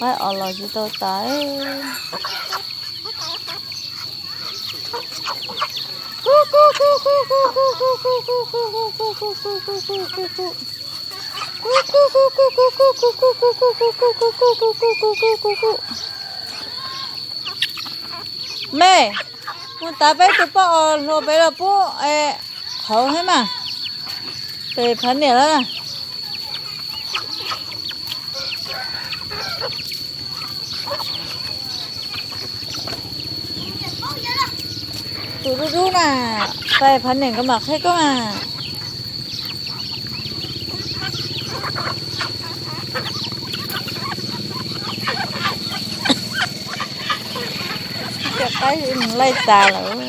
Qaib os los tsis tau tas. Me, mus tav peb tus poj os hluas pem los pub qhauv thiab mas, pem phav niam lawm. Tus dub dub na, pem phav niam nkawd mam qhib koj mas. Cov qaib laij tas lawm.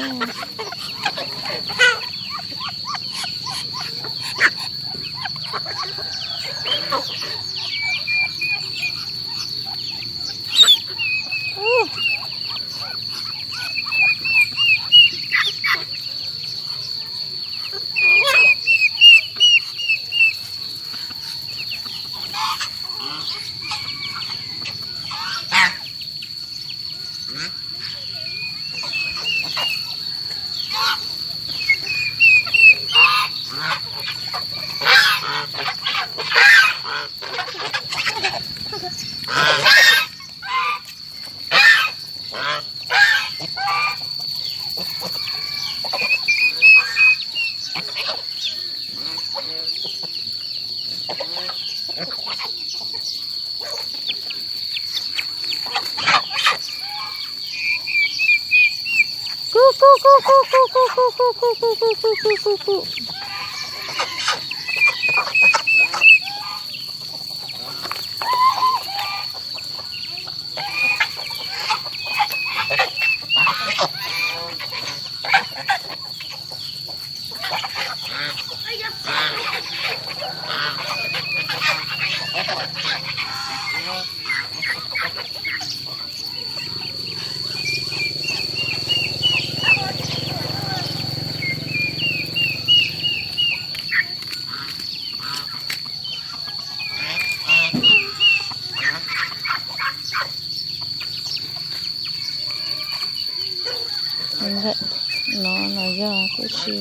No los yog tib si,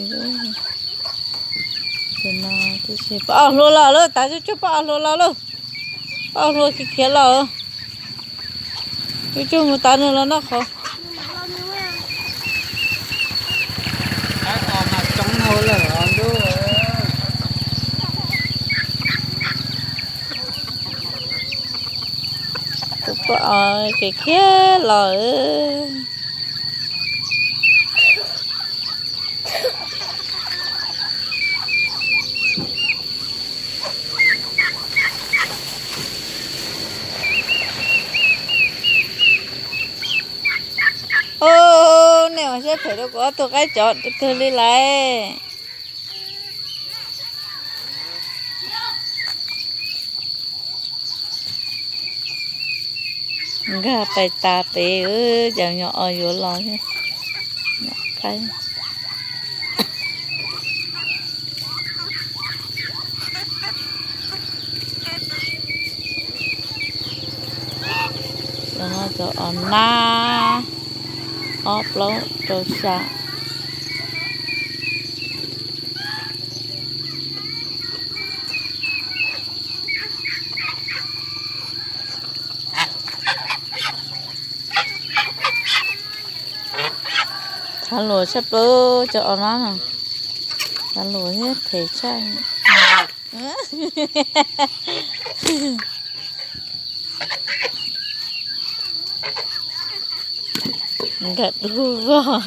tus no tib si. Pab ob hluas los lawm, tav cug cug pab ob hluas los lawm. Pab ob hluas khiav khiav los. Cug cug mus tav nws los noj qhauv. Tus poj os khiav khiav los. Ub, nej ua siab phem rau kuv ob tug qaib cov kawg li lawm. Nkag pais tas pem, cov nyuam os yuav los thiab. Cov no cov os nab, ob plaub rau xya. Khav luas tshaj plaws cov os nab no. Khav luas thiab phem tshaj. Nkawd dub vog.